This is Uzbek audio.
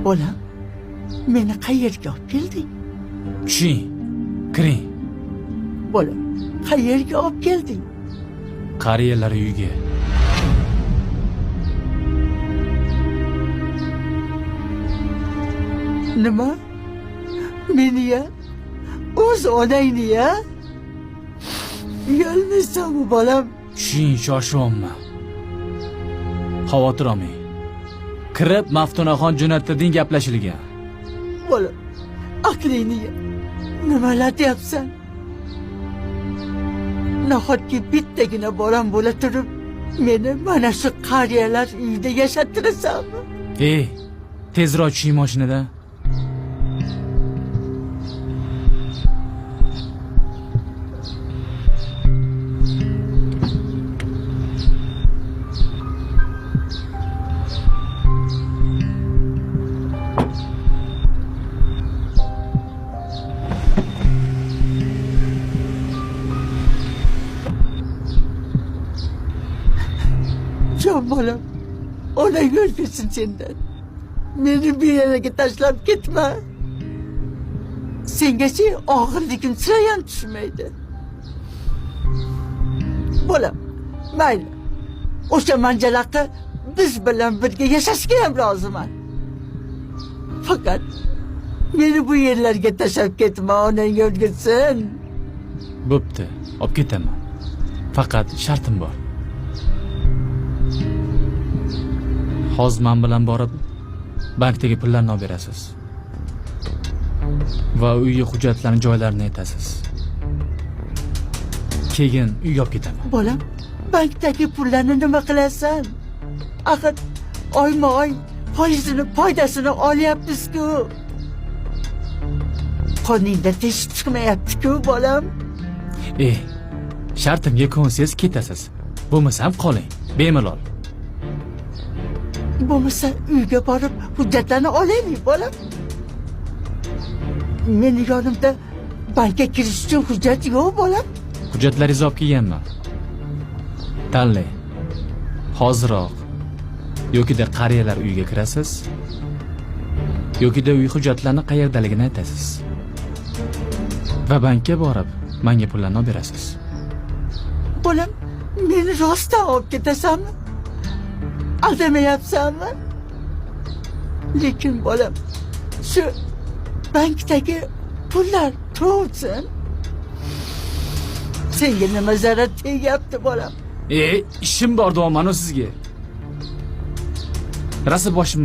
Bolam, meni qayerga olib kelding? Tushing, kiring. Bolam, qayerga olib kelding? Qariyalar uyiga. Nima? Meni-ya? O'z onangni-ya? Uyalmaysanmi, bolam? Tushing, shoshyapman. Xavotir olmang. Kirib Maftunaxon jo'nattirding gaplashilgan. Bolam, aqlingni ye. Nimalar deyapsan? Nahotki bittagina bolam bo'la turib, meni mana shu qariyalar uyida yashattirasanmi? Ey, tezroq tushing mashinadan. Jon bolam, onang o'lgusin sendan. Meni bir yerga tashlab ketma. Sengachi og'irligim sirayam tushmaydi. Bolam, mayli. O'sha manjalaqqa biz bilan birga yashashga ham roziman. Faqat meni bu yerlarga tashlab ketma, onang o'lgusin. Bo'pti, olib ketaman. Faqat shartim bor. Hozir men bilan borib bankdagi pullarni olib berasiz. Va uyga hujjatlarni joylarini aytasiz. Keyin uyga olib ketaman. Bolam, bankdagi pullarni nima qilasan? Axir oyma-oy foizini, foydasini olyapmiz-ku. Qorningda teshik chiqmayapti-ku, bolam. Ey, shartimga ko'nsangiz ketasiz. Bo'lmasam qoling, bemalol. Bo'lmasa uyga borib hujjatlarni olaylik, bolam. Meni yonimda bankka kirish uchun hujjat yo'q, bolam. Hujjatlaringizni olib kelganman. Tanlang. Hoziroq yokida qariyalar uyiga kirasiz, yokida uy hujjatlarini qayerdaligini aytasiz. Va bankka borib menga pullarni olib berasiz. Bolam, meni rostdan olib ketasanmi? Aldamayapsanmi? Lekin bolam, shu bankdagi pullar tursin. Senga nima zarar tegyapti, bolam? E, ishim bor deyapman-ku sizga. Rosa boshim